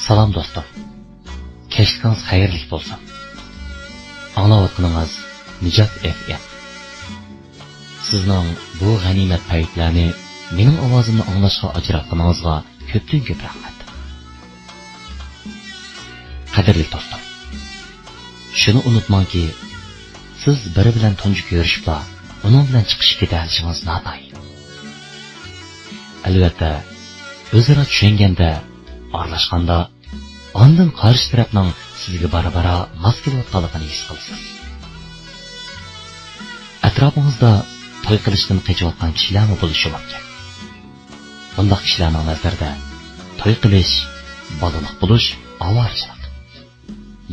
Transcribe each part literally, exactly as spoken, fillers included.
سالام دوستۇم. كەچلىكىڭىز خەيرلىك بولسۇن. ئاڭلاۋاتقىنىڭىز نىجات ئېف ئېم. سىزنىڭ بۇ غەنىيمەت پەيتلەرنى مېنىڭ ئاۋازىمنى ئاڭلاشقا ئاجراتقىنىڭىزغا كۆپتىن كۆپ رەھمەت. قەدىرلىك دوستۇم، شۇنى ئۇنتۇماڭكى، سىز بىرى بىلەن تۇنجى كۆرۈشۈپلا ئۇنىڭ بىلەن چىقىشىپ كېتەلىشىڭىز ناتايىن. ئەلۋەتتە، ئۆزئارا چۈشەنگەندە، ئارىلاشقاندا، ئاندىن قارشى تەرەپنىڭ سىزگە بارا-بارا ماس كېلىۋاتقانلىقىنى ھېس قىلىسىز. ئەتراپىڭىزدا توي قىلىشتىن قېچىۋاتقان كىشىلەرمۇ بولۇشى مۇمكىن. بۇنداق كىشىلەرنىڭ نەزىرىدە توي قىلىش، بالىلىق بولۇش، ئاۋارىچىلىق.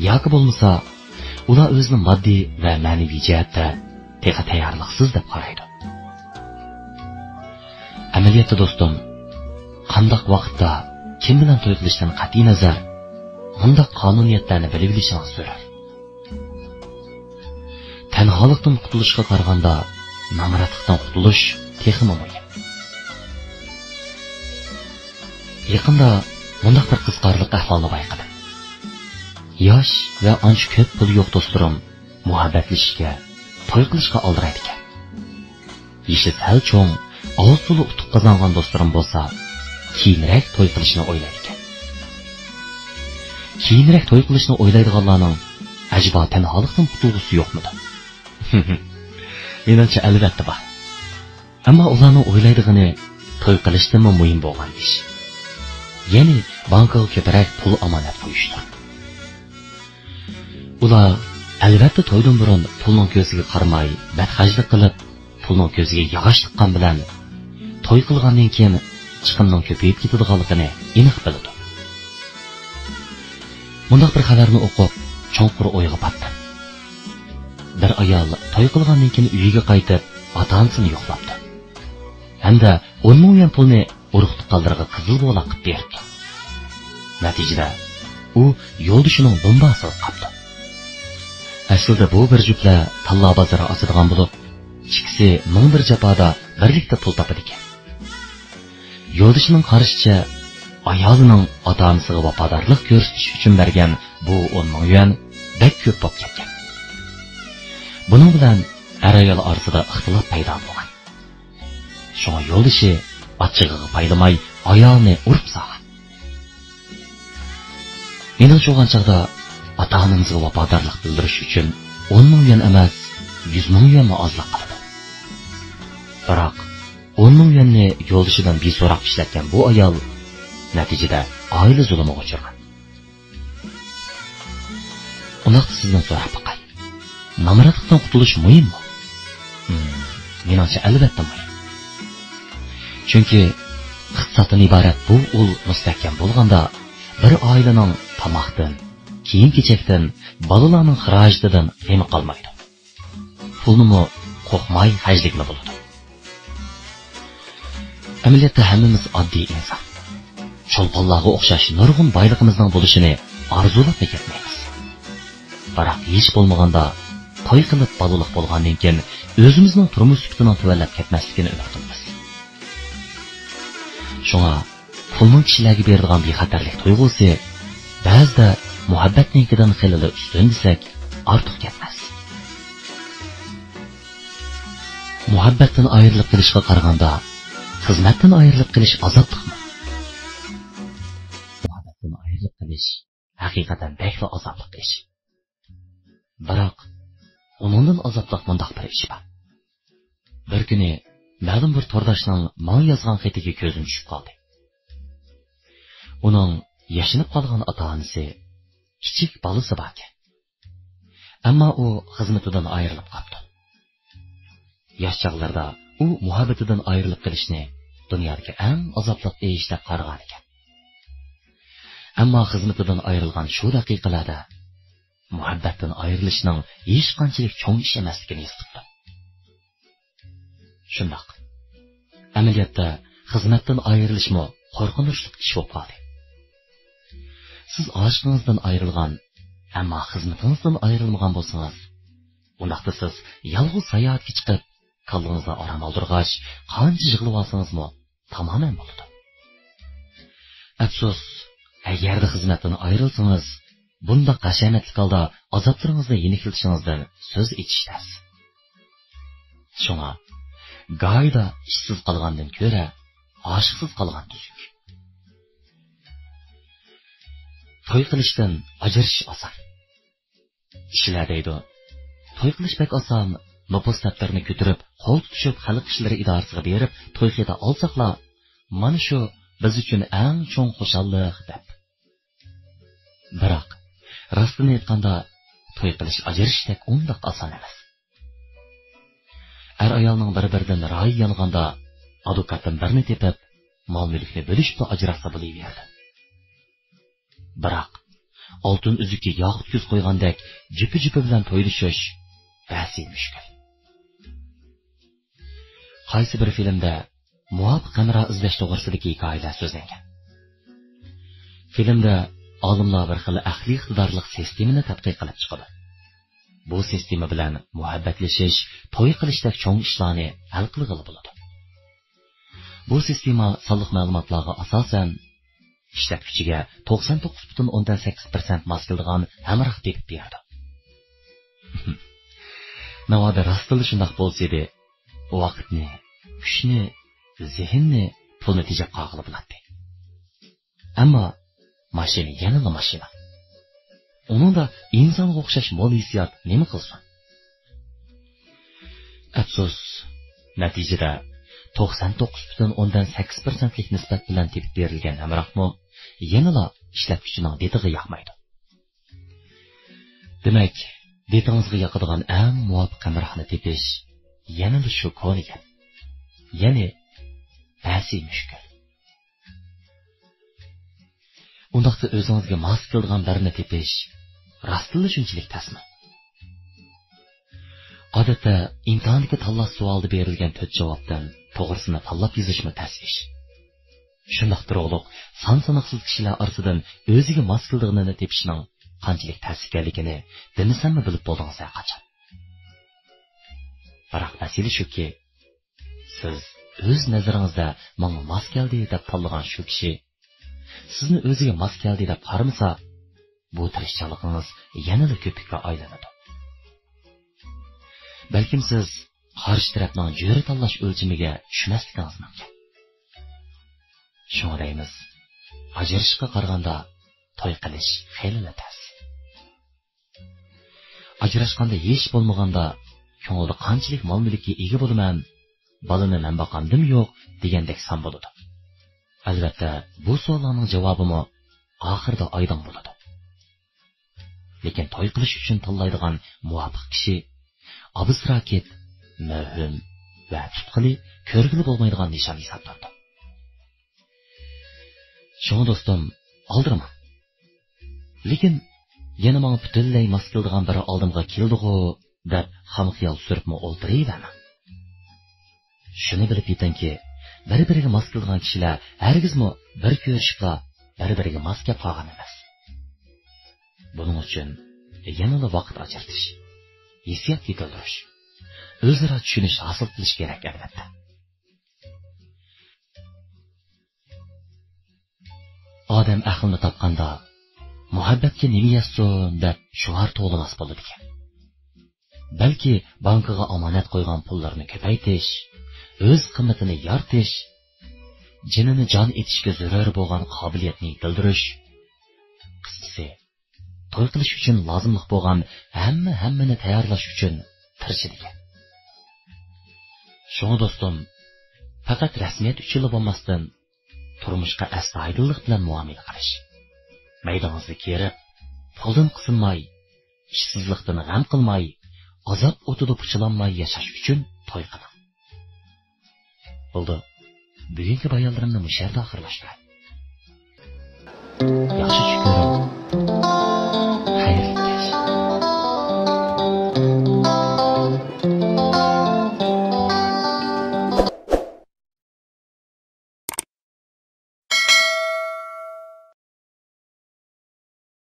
ياكى بولمىسا، ئۇلار ئۆزىنى ماددىي ۋە مەنىۋى جەھەتتە تېخى تەييارلىقسىز دەپ قارايدۇ. ئەمەلىيەتتە دوستۇم، قانداق ۋاقىتتا، كىم بىلەن توي قىلىشتىن قەتئىينەزەر، مۇنداق قانۇنىيەتلەرنى بىلىۋېلىشىڭىز زۆرۈر. تەنھالىقتىن قۇتۇلۇشقا قارىغاندا، نامراتلىقتىن قۇتۇلۇش تېخىمۇ مۇھىم. يېقىندا مۇنداق بىر قىزىقارلىق ئەھۋالنى بايقىدىم. ياش ۋە ئانچە كۆپ پۇلى يوق دوستلىرىم مۇھەببەتلىشىشكە، توي قىلىشقا ئالدىرايدىكەن. يېشى سەل چوڭ، ئاۋۇز تولا ئۇتۇق قازانغان دوستلىرىم بولسا، كېيىنرەك توي قىلىشنى ئويلايدىكەن. كېيىنرەك توي قىلىشنى ئويلايدىغانلارنىڭ ئەجەبا تەنھالىقتىن قۇتۇلغۇسى يوقمىدۇ؟ مېنىڭچە، ئەلۋەتتە بار. ئەمما ئۇلارنىڭ ئويلايدىغىنى توي قىلىشتىنمۇ مۇھىم بولغان ئىش. يەنى بانكىغا كۆپرەك پۇل ئامانەت قويۇشتۇر. ئۇلار ئەلۋەتتە تويدىن بۇرۇن پۇلنىڭ كۆزىگە قارىماي بەتخەجلىك قىلىپ، پۇلنىڭ كۆزىگە ياغاچ تىققان بىلەن، توي قىلغاندىن كېيىن چىقىمنىڭ كۆپىيىپ كېتىدىغانلىقىنى ئېنىق بىلىدۇ. مۇنداق بىر خەۋەرنى ئوقۇپ، چوڭقۇر ئويغا پاتتىم. بىر ئايال توي قىلغاندىن كېيىن ئۆيىگە قايتىپ، ئاتا-ئانىسىنى يوقلاپتۇ. ھەمدە ئون مىڭ يۈەن پۇلنى ئۇرۇق-تۇغقانلىرىغا قىزىل بولاق قىلىپ بېرىپتۇ. نەتىجىدە، ئۇ يولدىشىنىڭ دۇمباسىغا قاپتۇ. ئەسلىدە بۇ بىر جۈپلەر تاللا بازىرى ئاچىدىغان بولۇپ، ئىككىسى مىڭ بىر جاپادا بىرلىكتە پۇل تاپىدىكەن. يولدىشىنىڭ قارىشىچە، ئايالىنىڭ ئاتا-ئانىسىغا ۋاپادارلىق كۆرسىتىش ئۈچۈن بەرگەن بۇ ئون مىڭ يۈەن بەك كۆپ بولۇپ كەتكەن. بۇنىڭ بىلەن ئەر-ئايال ئارىسىدا ئىختىلاپ پەيدا بولغان. شۇڭا يولدىشى ئاچچىقىغا پايلىماي ئايالىنى ئۇرۇپ سالغان. مېنىڭچە، ئۇ چاغدا ئاتا-ئانىمىزغا ۋاپادارلىق بىلدۈرۈش ئۈچۈن ئون مىڭ يۈەن ئەمەس، يۈز مىڭ يۈەنمۇ ئازلىق قىلىدۇ. بىراق، ئون مىڭ يۈەننى يولدىشىدىن بىسوراق ئىشلەتكەن بۇ ئايال نەتىجىدە ئائىلە زۇلۇمىغا ئۇچرىغان. ئۇنداقتا سىزدىن سوراپ باقاي. نامراتلىقتىن قۇتۇلۇش مۇھىممۇ؟ ھىم، مېنىڭچە ئەلۋەتتە مۇھىم. چۈنكى ئىقتىسادتىن ئىبارەت بۇ ئۇل مۇستەھكەم بولغاندا، بىر ئائىلىنىڭ تاماقتىن، كىيىم-كېچەكتىن، بالىلارنىڭ خىراجىتىدىن غېمى قالمايدۇ. پۇلنىمۇ قورقماي خەجلىگىلى بولىدۇ. ئەمەلىيەتتە ھەممىمىز ئاددىي ئىنسان. چولپانلارغا ئوخشاش نۇرغۇن بايلىقىمىزنىڭ بولۇشىنى ئارزۇلاپمۇ كەتمەيمىز. بىراق ھېچ بولمىغاندا توي قىلىپ بالىلىق بولغاندىن كېيىن ئۆزىمىزنىڭ تۇرمۇش سۈپىتىنىڭ تۆۋەنلەپ كەتمەسلىكىنى ئۈمىد قىلىمىز. شۇڭا پۇلنىڭ كىشىلەرگە بېرىدىغان بىخەتەرلىك تۇيغۇسى بەزىدە مۇھەببەتنىڭكىدىن خېلىلا ئۈستۈن دېسەك ئارتۇق كەتمەس. مۇھەببەتتىن ئايرىلىپ قېلىشقا قارىغاندا، خىزمەتتىن ئايرىلىپ قېلىش ئازابلىقمۇ؟ مۇھەببەتتىن ئايرىلىپ قېلىش ھەقىقەتەن بەكلا ئازابلىق ئىش. بىراق، ئۇنىڭدىن ئازابلىق مۇنداق بىر ئىش بار. بىر كۈنى مەلۇم بىر تورداشنىڭ ماڭا يازغان خېتىگە كۆزۈم چۈشۈپ قالدى. ئۇنىڭ ياشىنىپ قالغان ئاتا-ئانىسى، كىچىك بالىسى باركەن. ئەمما ئۇ خىزمىتىدىن ئايرىلىپ قاپتۇ. ياش چاغلىرىدا ئۇ مۇھەببىتىدىن ئايرىلىپ قېلىشنى دۇنيادىكى ئەڭ ئازابلىق ئىش دەپ قارىغانىكەن. ئەمما خىزمىتىدىن ئايرىلغان شۇ دەقىقىلەردە مۇھەببەتتىن ئايرىلىشنىڭ ھېچقانچىلىك چوڭ ئىش ئەمەسلىكىنى ھېس قىپتۇ. شۇنداق. ئەمەلىيەتتە، خىزمەتتىن ئايرىلىشمۇ قورقۇنچلۇق ئىش بولۇپ قالدى. سىز ئاشىقىڭىزدىن ئايرىلغان، ئەمما خىزمىتىڭىزدىن ئايرىلمىغان بولسىڭىز، ئۇنداقتا سىز يالغۇز ساياھەتكە چىقىپ، كاللىڭىزنى ئارام ئالدۇرغاچ، قانچە يىغلىۋالسىڭىزمۇ تامامەن بولىدۇ. ئەپسۇس، ئەگەردە خىزمەتتىن ئايرىلسىڭىز، بۇنداق ھەشەمەتلىك ھالدا ئازابلىرىڭىزنى يېنىكلىتىشىڭىزدىن سۆز ئېچىش تەس. شۇڭا گاھىدا ئىشسىز قالغاندىن كۆرە ئاشىقسىز قالغان تۈزۈك. توي قىلىشتىن ئاجرىشىش ئاسان. كىشىلەر دەيدۇ، توي قىلىش بەك ئاسان، نوپۇس دەپتىرىنى كۆتۈرۈپ، قول تۇتۇشۇپ خەلق ئىشلىرى ئىدارىسىغا بېرىپ توي خېتى ئالساقلا، مانا شۇ بىز ئۈچۈن ئەڭ چوڭ خۇشاللىق دەپ. بىراق، راستىنى ئېيتقاندا، توي قىلىش ئاجرىشىشتەك ئۇنداق ئاسان ئەمەس. ئەر-ئايالنىڭ بىر-بىرىدىن رايى يانغاندا، ئادۋوكاتتىن بىرنى تېپىپ، مال-مۈلۈكنى بۆلۈشۈپلا ئاجراشسا بولۇۋېرىدۇ. بىراق، ئالتۇن ئۈزۈككە ياقۇت كۆز قويغاندەك جۈپە-جۈپە بىلەن تويلىشىش بەسى مۈشكۈل. قايسى بىر فىلىمدە مۇۋاپىق ھەمراھ ئىزدەش توغرىسىدىكى ھېكايىلەر سۆزلەنگەن. فىلىمدە ئالىملار بىر خىل ئەقلىي ئىقتىدارلىق سىستېمىنى تەتقىق قىلىپ چىقىدۇ. بۇ سىستېما بىلەن مۇھەببەتلىشىش، توي قىلىشتەك چوڭ ئىشلارنى ھەل قىلغىلى بولىدۇ. بۇ سىستېما سانلىق مەلۇماتلارغا ئاساسەن، ئىشلەتكۈچىگە توقسان توققۇز پۈتۈن ئوندىن سەككىز پىرسەنت ماس كېلىدىغان ھەمراھ تېپىپ بېرىدۇ. ناۋادا راستلا شۇنداق بولسىدى، ۋاقىتنى، كۈچنى، زېھىننى، پۇلنى تېجەپ قالغىلى بولاتتى. ئەمما ماشىنا يەنىلا ماشىنا. ئۇنىڭدا ئىنسانغا ئوخشاش مول ھېسسىيات نېمە قىلسۇن؟ ئەپسۇس، نەتىجىدە توقسان توققۇز پۈتۈن ئوندىن سەككىز پىرسەنتلىك نىسبەت بىلەن تېپىپ بېرىلگەن ھەمراھمۇ يەنىلا ئىشلەتكۈچىنىڭ دىتىغا ياقمايدۇ. دېمەك، دىتىڭىزغا ياقىدىغان ئەڭ مۇۋاپىق ھەمراھنى تېپىش يەنىلا شۇ كونا گەپ. يەنى، بەسى مۈشكۈل. ئۇنداقتا ئۆزىڭىزگە ماس كېلىدىغان بىرنى تېپىش راستتىنلا شۇنچىلىك تەسمۇ؟ ئادەتتە ئىمتىھاندىكى تاللاش سوئالىدا بېرىلگەن تۆت جاۋابتىن توغرىسىنى تاللاپ يېزىشمۇ تەس ئىش. شۇنداقتۇر ئۇلۇغ سان ساناقسىز كىشىلەر ئارىسىدىن ئۆزىگە ماس كېلىدىغىنىنى تېپىشنىڭ قانچىلىك تەس ئىكەنلىكىنى دېمىسەممۇ بىلىپ بولدىڭىز ھەرقاچان. بىراق مەسىلە شۇكى، سىز ئۆز نەزىرىڭىزدە ماڭا ماس كەلدى دەپ تاللىغان شۇ كىشى سىزنى ئۆزىگە ماس كەلدى دەپ قارىمىسا، بۇ تىرىشچانلىقىڭىز يەنىلا كۆپۈككە ئايلىنىدۇ. بەلكىم سىز قارشى تەرەپنىڭ جۆرە تاللاش ئۆلچىمىگە چۈشمەسلىكىڭىز مۇمكىن. شۇڭا دەيمىز، ئاجرىشىشقا قارىغاندا توي قىلىش خېلىلا تەس. ئاجراشقاندا ھېچ بولمىغاندا كۆڭۈلدە قانچىلىك مال-مۈلۈككە ئىگە بولىمەن، بالىنى مەن باقامدىمۇ يوق دېگەندەك سان بولىدۇ. ئەلۋەتتە، بۇ سوئاللارنىڭ جاۋابىمۇ ئاخىرىدا ئايدىڭ بولىدۇ. لېكىن توي قىلىش ئۈچۈن تاللايدىغان مۇۋاپىق كىشى ئابستراكت، مەۋھۇم ۋە تۇتقىلى، كۆرگىلى بولمايدىغان نىشان ھېسابلىنىدۇ. شۇڭا دوستۇم، ئالدىرىماڭ. لېكىن يەنە ماڭا پۈتۈنلەي ماس كېلىدىغان بىرى ئالدىمغا كېلىدىغۇ دەپ خام خىيال سۈرۈپمۇ ئولتۇرۇۋەرمەڭ. شۇنى بىلىپ يېتىڭكى، بىر-بىرىگە ماس كېلىدىغان كىشىلەر ھەرگىزمۇ بىر كۆرۈشۈپلا بىر-بىرىگە ماس كەپ قالغان ئەمەس. بۇنىڭ ئۈچۈن يەنىلا ۋاقىت ئاجرىتىش، ھېسسىيات يېتىلدۈرۈش، ئۆزئارا چۈشىنىش ھاسىل قىلىش كېرەك، ئەلۋەتتە. ئادەم ئەقلىنى تاپقاندا، مۇھەببەتكە نېمە يەتسۇن دەپ شوئار توۋلىماس بولىدىكەن. بەلكى بانكىغا ئامانەت قويغان پۇللىرىنى كۆپەيتىش، ئۆز قىممىتىنى يارىتىش، جېنىنى جان ئېتىشكە زۆرۈر بولغان قابىلىيەتنى يېتىلدۈرۈش، قىسقىسى، توي قىلىش ئۈچۈن لازىملىق بولغان ھەممە ھەممىنى تەييارلاش ئۈچۈن تىرىشىدىكەن. شۇڭا دوستۇم، پەقەت رەسمىيەت ئۈچۈنلا بولماستىن، تۇرمۇشقا ئەستايىدىللىق بىلەن مۇئامىلە قىلىش، مەيدىڭىزنى كېرىپ، پۇلدىن قىسىنماي، ئىشسىزلىقتىن غەم قىلماي، ئازاب ئوتىدا پۇچىلانماي ياشاش ئۈچۈن توي قىلىڭ. بولدى، بۈگۈنكى بايانلىرىمنى مۇشۇ يەردە ئاخىرلاشتۇراي. ياخشى چۈش كۆر.